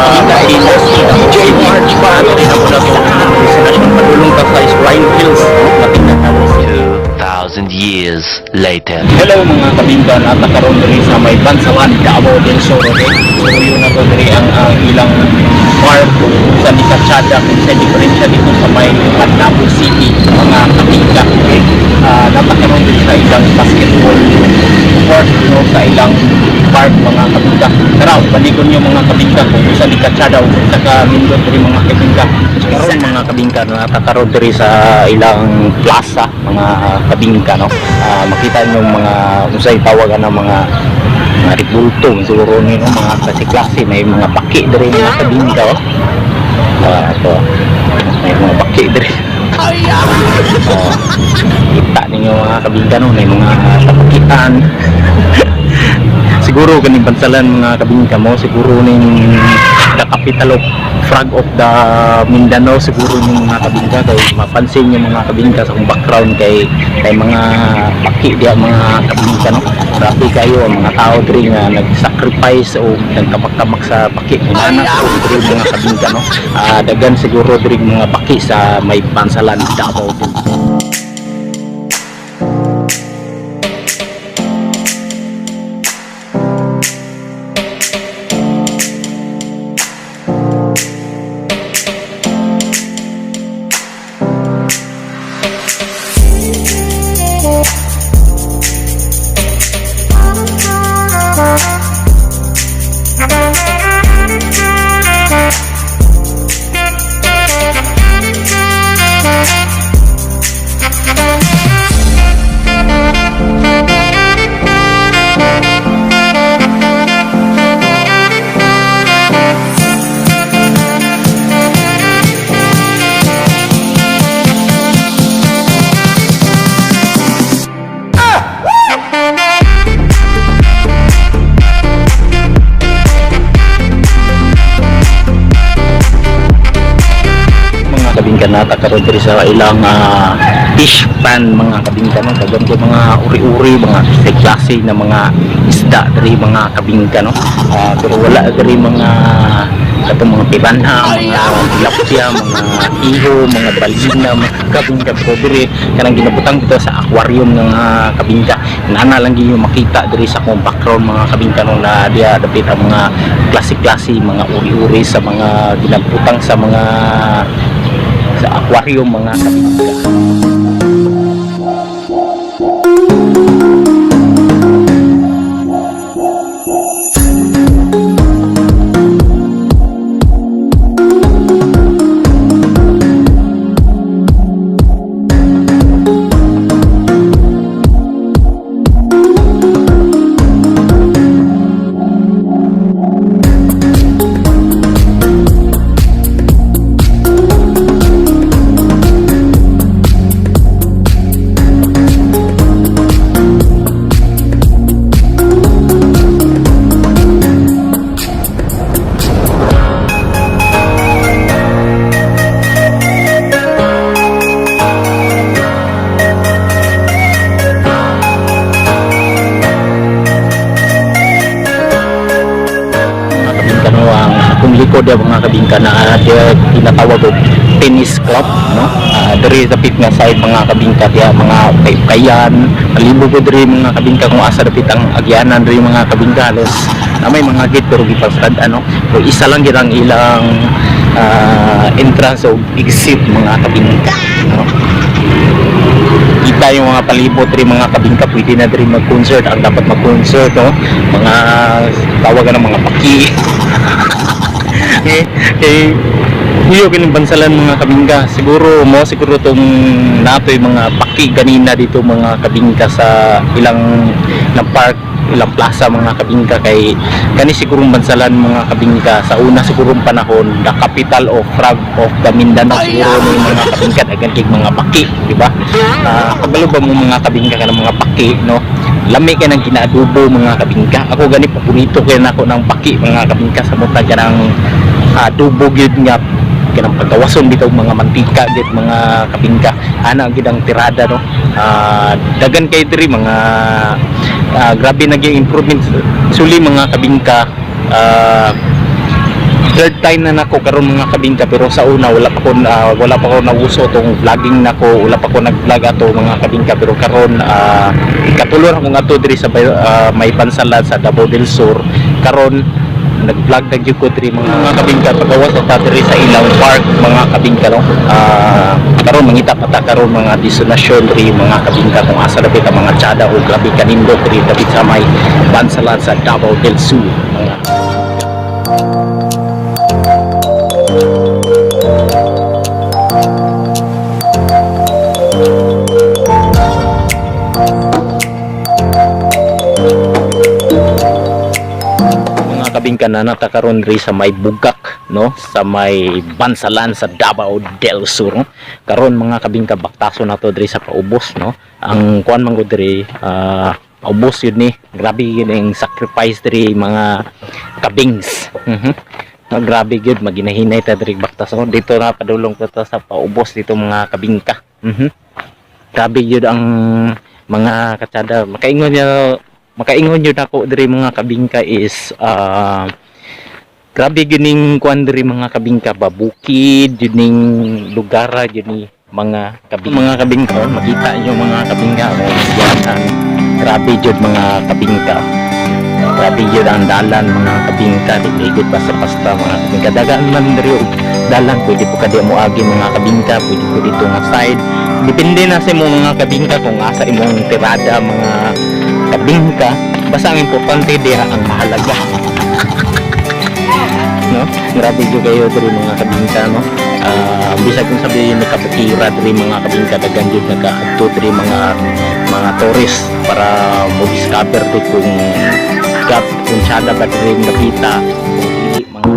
Kabingka, si DJ March pa. Diri na muna itong destination padulong ta sa Shrine Hills, no? Lapit na tayo. 2,000 years later. Hello, mga kabingka, nata karon diri sa may Bansalan, Davao del Sur, okay? So yun na to diri ang ilang park kung sa ni Katsada, kung sa diferensya dito sa may Panabo City, mga kabingka, okay? Nata karon diri sa ilang basketball court, no, sa ilang park, mga kabingka. Tara, balikon niyo, mga kabingka, kung sa ni Katsada o sa ka nindot diri, mga kabingka. Karon, mga kabingka, nata karon diri sa ilang plaza, mga kabingka, no? Makita niyo mga unsay tawagan ng mga ribulto siguro ni, no, mga klase-klase. May mga baki diri, mga kabingka, oh. Ito may mga baki diri. Oh, kita ninyo, mga kabingka, no, may mga tapakian. Siguro kaning Bansalan, mga kabingka, mo siguro ning the capital of frog of the Mindanao siguro yung mga kabingka, kay mapansin yung mga kabingka sa akong background kay kay mga paki diya, mga kabingka, no? Grabe kayo ang mga tao diri nga nag-sacrifice o nagkamak-kamak sa paki inana ko diri, mga kabingka, no? Dagan siguro diri mga paki sa may Bansalan, Davao del Sur. Mga kabingka, nata karon diri sa ilang fish pan, mga kabingka, no? Dagan kay mga uri-uri, mga klase na mga isda diri, mga kabingka, no? Pero wala diri mga katong mga piranha, mga tilapia, mga iho, mga balina, mga kabingka. Pero diri kanang ginabutang dito sa aquarium ng kabingka. Nana lang gyud yung makita diri sa akong background, mga kabingka, no, na diya dapit ang mga klase-klase, mga uri-uri sa mga ginabutang sa mga sa aquarium, mga kabingka. Mga kabingka, no, ang akong likod ya, mga kabingka, na diya tinatawag og tennis club, no? Diri dapit nga side, mga kabingka, diya mga kayukayan malibo ko diri, mga kabingka, kung asa dapit ang agyanan diri, mga kabingka. Halos na may mga gate pero gipasrad ano, pero isa lang gid ang ilang entrance o exit, mga kabingka, no? Kita yung mga palibot rin, mga kabingka, pwede na rin mag-concert ang dapat mag-concert, no? Mga tawagan ng mga paki eh, eh huyo kining Bansalan, mga kabingka. Siguro mo siguro tong natoy mga paki ganina dito, mga kabingka, sa ilang ng park, ilang plaza, mga kabingka, kay kani sigurong Bansalan, mga kabingka, sa una sigurong panahon the capital of frog of the Mindanao siguro ni, mga kabingka. Dagan kay mga paki, di ba? Kabalo ba mo, mga kabingka, kanang mga paki, no? Lami kay ng ginaadobo, mga kabingka. Ako gani, paborito kay nako ng paki, mga kabingka, sa mutag kanang adobo gyud nga kanang pagkawason bitaw mga mantika gid, mga kabingka. Ana gid ang tirada, no? Dagan kay diri mga grabe na gyud improvement suli, mga kabingka. Third time na nako karon, mga kabingka, pero sa una wala pa ko nauso tong vlogging nako, wala pa ko nag-vlog ato, mga kabingka. Pero karon ikatulo na ko ngadto diri sa may Bansalan sa Davao del Sur. Karon nag-vlog na gyud ko diri, mga kabingka. Pagawas ta diri sa ilang park, mga kabingka, no. Karon mangita pa ta karon mga destinasyon diri, mga kabingka, kung asa dapit ang mga tsada o grabe kanindot diri dapit sa may Bansalan sa Davao del Sur, mga mga kabingka. Na nata karon diri sa may Bugak, no, sa may Bansalan sa Davao del Sur, no? Karon, mga kabingka, baktaso nato diri sa paubos, no. Ang kuan man gud diri, paubos yun ni. Grabe yun ang sacrifice diri, mga kabings. No, grabe gyud maginahinay ta diri baktas, no? Dito na padulong ko to sa paubos dito, mga kabingka. Grabe gyud ang mga katsada. Makaingon yun ako diri, mga kabingka, is grabe gyud ning kuan diri, mga kabingka ba, bukid yun ning lugar yun ni, mga kabingka. Mga kabingka, oh, makita nyo, mga kabingka, oh, yan ang grabe jud, mga kabingka. Grabe jud ang dalan, mga kabingka. Di gud basta basta, mga kabingka. Dagan man diri og dalan, pwede po ka di mo agi, mga kabingka, pwede po dito nga side. Depende na sa imong, mga kabingka, kung asa imong tirada, mga kabingka. Basta ang importante diha, ang mahalaga, no. Grabe jud kayo diri, mga kabingka, no. Bisag kung sabihin nakabukira diri, mga kabingka, dagan jud nagaadto diri mga tourist para mo discover di kung gap kung tsada ba diri nakita kung dili, mga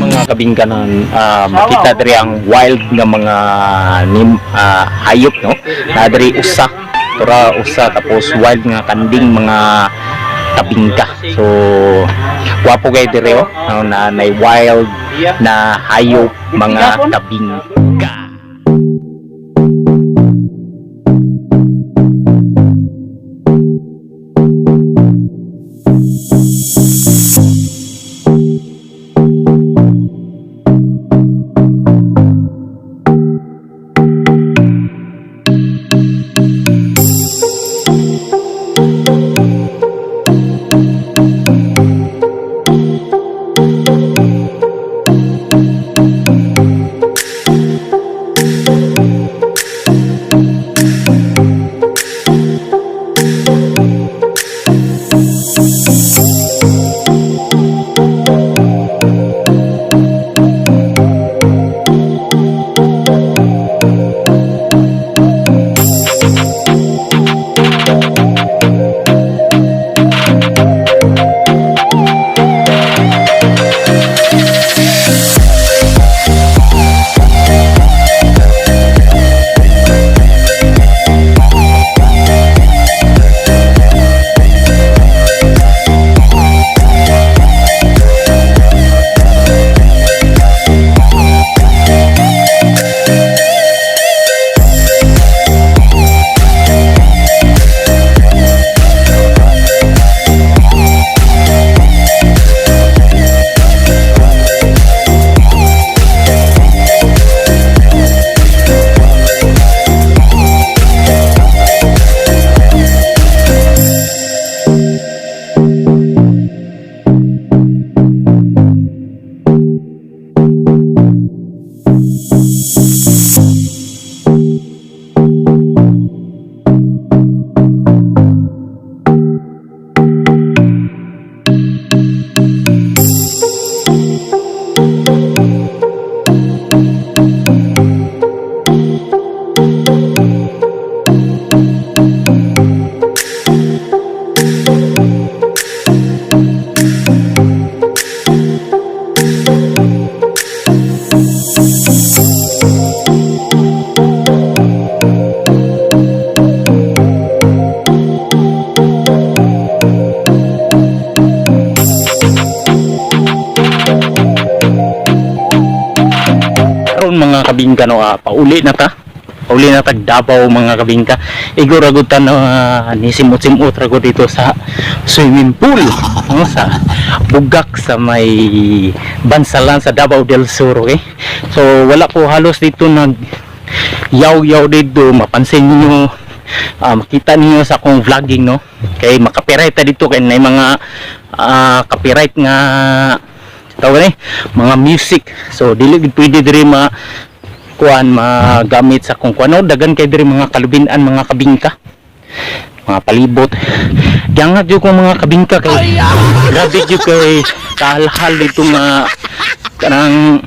mga kabingka na makita diri ang wild nga mga hayop, no. Na diri usa tura usa, tapos wild nga kanding, mga kabingka. So gwapo kay diri, oh, no, na nay wild na hayop, mga kabingka. Mga kabingka, no, pauli na ta. Pauli na tag Davao, mga kabingka. Igo ra gud ta no, ni simot-simot ra gud dito sa swimming pool, no, sa Bugak sa may Bansalan sa Davao del Sur, okay? So wala ko halos dito nag yaw-yaw dito, mapansin niyo, makita niyo sa akong vlogging, no, kay maka-copyright ta dito kay nay mga copyright nga tawag ni mga music. So dili gid pwede diri ma kuan magamit sa kung kuan, no? Dagan kay diri mga kalubinan, mga kabingka, mga palibot. Giangat jud ko, mga kabingka, kay grabe jud kay kahalhal dito nga kanang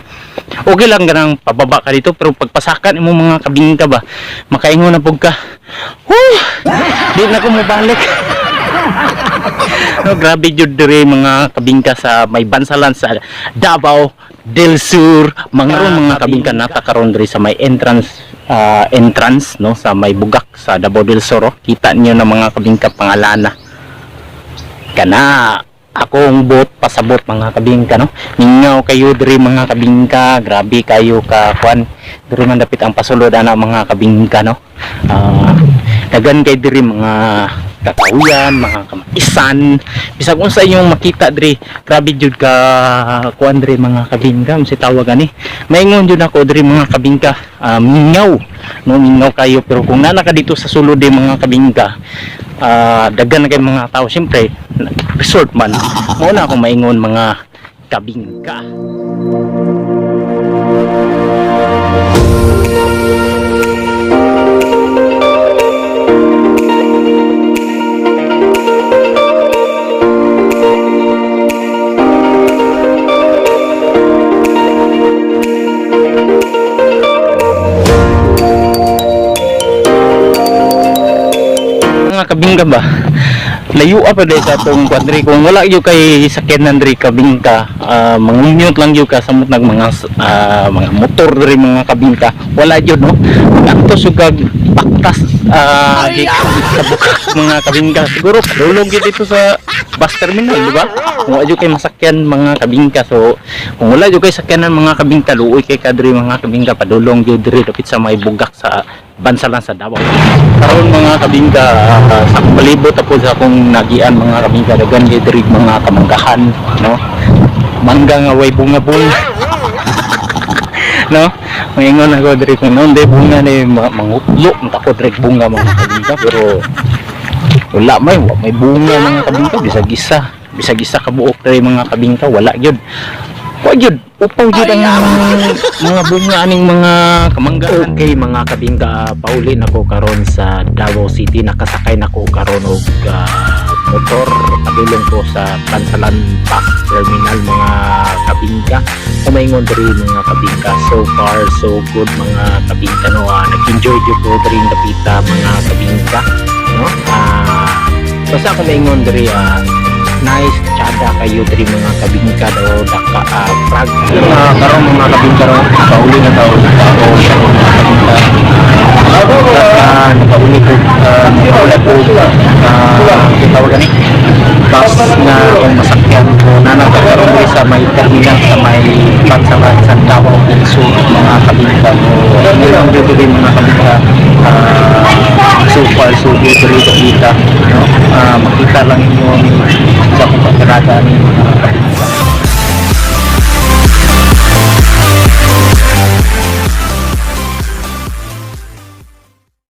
okay lang ganang pababa ka dito, pero pagpasakan imo, mga kabingka ba, makaingon na pug ka, "Whew, di na ko mobalik," no? Grabe jud diri, mga kabingka, sa may Bansalan sa Davao del Sur. Mga ron, mga kabingka, nata karon diri sa may entrance, entrance, no, sa may Bugak sa Davao del Sur, oh. Kita niyo na, mga kabingka, pangalana kana akong boat pasabot, mga kabingka, no. Mingaw kayo diri, mga kabingka, grabe kayo ka kwan diri man dapit ang pasulod ana, mga kabingka, no. Dagan kay diri mga kakauyan, mga kamaisan, bisag unsa inyong makita diri. Grabe jud ka kuan diri, mga kabingka, unsa tawag ani, maingon jud ako diri, mga kabingka, mingaw, no, mingaw kayo. Pero kung nana ka dito sa sulod di, mga kabingka, daghan na kay mga tao, siyempre resort man. Mao na ako maingon, mga kabingka. Mga kabingka ba, layo pa dahil sa atong kwadri. Kung wala gyud kay sakyanan diri, kabingka, mangunyot lang gyud ka samot nag mga mga motor diri, mga kabingka. Wala gyud, no. Antos jud kag baktas sa Bugak, mga kabingka. Siguro padulong gyud dito sa bus terminal, di ba, kung wala jud kay masakyan, mga kabingka. So kung wala jud kay sakyanan, mga kabingka, luoy kay kadri, mga kabingka, padulong gyud diri dapit sa may Bugak sa Bansalan sa Davao. Karon, mga kabingka, sa akong palibot ako sa akong nagian, mga kabingka, dagan kay diri mga kamanggahan, no, mangga nga way bunga bunga, no. Maingon ako diri kung noon day bunga ni mangutlo unta ko diri bunga, mga kabingka, pero wala may wa may bunga, mga kabingka. Bisag isa ka buok diri, mga kabingka, wala gyud, wa gyud, upaw gyud ang mga bunga aning mga kamanggahan. Okay, mga kabingka, pauli na ko karon sa Davao City. Nakasakay na ko karon og motor padulong ko sa Bansalan Bus Terminal, mga kabingka. Kumaingon diri, mga kabingka, so far so good, mga kabingka, no. Nag-enjoy jud ko diri dapita, mga kabingka, no. Basta kumaingon diri, nice tsada kayo diri, mga kabingka, daw daka frag. Karon, mga kabingka, ron pauli na tao sa Davao, mga kabingka. Nakauli ko, nakauli ko tawag ani bus na akong masakyan ko na nagkakaroon diri sa may terminal sa may Bansalan sa Davao del Sur, mga kabingka. So hindi lang dito din, mga kabingka. So far so good diri dapita, no. Makita lang inyo ni